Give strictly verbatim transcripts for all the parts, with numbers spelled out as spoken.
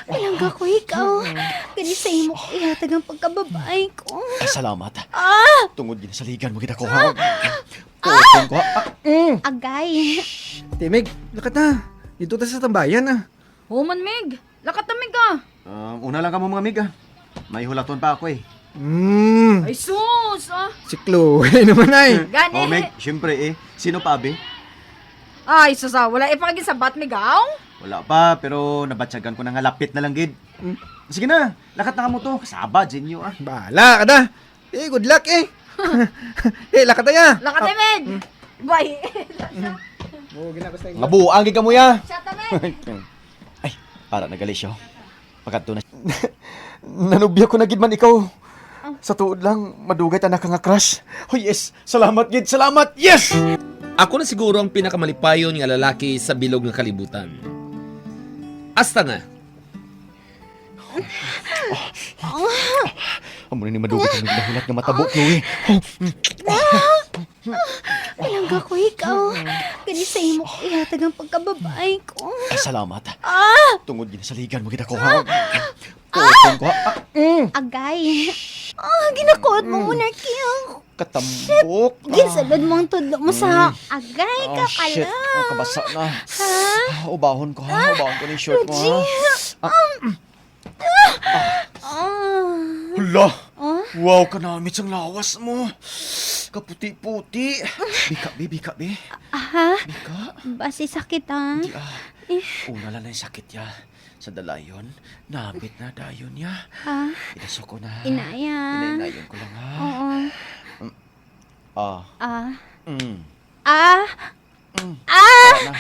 Palangga ko ikaw. Kani sa imo ko ihatag ang pagkababae ko. Ah, salamat. Ah! Tungod ginasaligan mo kita ko, ha? Kuoton ko, ha? Ah, mm. Agay. Timig, lakat na. Dito ta sa tambayan, ah. Human, Mig. Lakat na, Mig, ah. Ah, una lang kamo, mga Mig, ah. May hulaton pa ako, eh. Mm. Ay, sus, ah. Si Chloe naman, ay. Gani. Oh, Mig, syempre, eh. Sino pa, abi? Ay, sus, ah. Wala ipakagisabat, Mig, aw? Wala pa, pero nabatyagan ko na nga lapit na lang gid. Mm. Sige na, lakat na kamo to. Kasaba, Jinyo, ah. Bahala ka na. Eh, good luck, eh. Eh, lakat na ya. Lakat na, Mig. Bay. Mo, ginabas tayo. Nga buang gid kamo ya. Shot na, Mig. Ay, para na gali siya. Pagkadto na. Nanubya ko na gid man ikaw. Sa tuod lang, madugay ta na ka nga crush. Oh, yes. Salamat gid. Salamat. Yes! Ako na siguro ang pinakamalipayon nga lalaki sa bilog nga kalibutan. Hasta nga. Amo na ni madugay ang nagdahulat nga matabo, Chloe. Palangga ko ikaw. Kani sa imo ko ihatag ang pagkababae ko. Ah, salamat. Ah! Tungod ginasaligan mo kita ko, ha? Kuoton ko, ha? Ah, mm. Agay. Ah, ginakuot mo, mm, Monarchy. Katambok. Shit! Ginsulod mo ang tudlo mo sa, mm, agay, oh, shit. Kakala. Oh, kabasa na. Ha? Ah, ubahon ko, ha? Ubahon ko ni short mo, ha? Reggie. Ah, mm. Ah. Hala! Ah? Wow, kanamit sang lawas mo. Kaputi-puti. Bika, bi, bika, bi. Aha. Bika. Basi sakit, ah. Hindi, ah. Eh. Una lang na yung sakit, ya. Sa dalayon, nabit na dayon, ya. Ah. Inaso ko na. Inaya. Inainayon ko lang, ha. Oo. Mm. Ah. Ah. Mm. Ah. Mm. Ah! Tara na.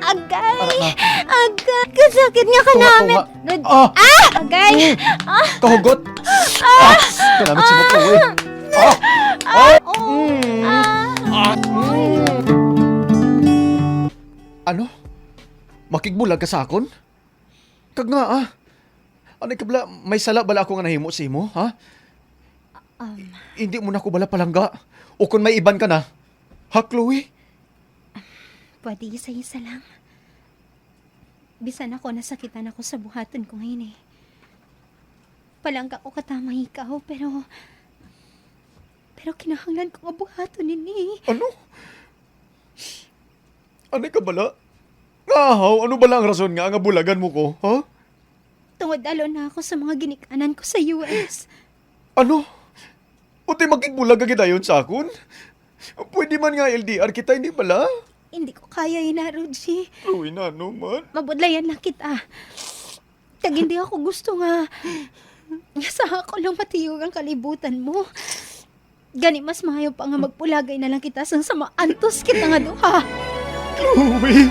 Agay! Tara na. Agay! Kasakit nga kanamit! Tunga, tunga. Ah! Ah! Agay! Mm. Ah! Kahugot! Ah! Ah! Kanamit si Muklo, eh. Ah! Ah! Ah! Oh! Mm. Ah! Ah! Mm. Ano? Makigbulag ka sa akon? Kag nga, ah. Ano ka bala, may sala bala ako nga nahimo sa imo, ha? Um. Hindi mo na ako bala palangga. O kung may iban ka na. Ha, Chloe? Pwede isa-isa lang. Bisan ako nasakitan ako sa buhaton ko ngayon eh. Palangga ko katama ikaw, pero, pero kinahanglan ko nga buhaton ini. Ano? Ano ka bala? Nga, haw, ano bala ang rason nga nga bulagan mo ko, ha? Tungod alo na ako sa mga ginikanan ko sa U S. Ano? Uti makigbulag ka gidayon sa akon? Pwede man nga L D R kita, hindi bala? Hindi ko kaya ina, Ruji. Uy, nano man? Mabudlayan lang kita. Kag hindi ako gusto nga, nga sa ako lang matiyog ang kalibutan mo. Gani mas maayo pa nga magpulagay na lang kita sang sa maantos kita nga duha. Chloe!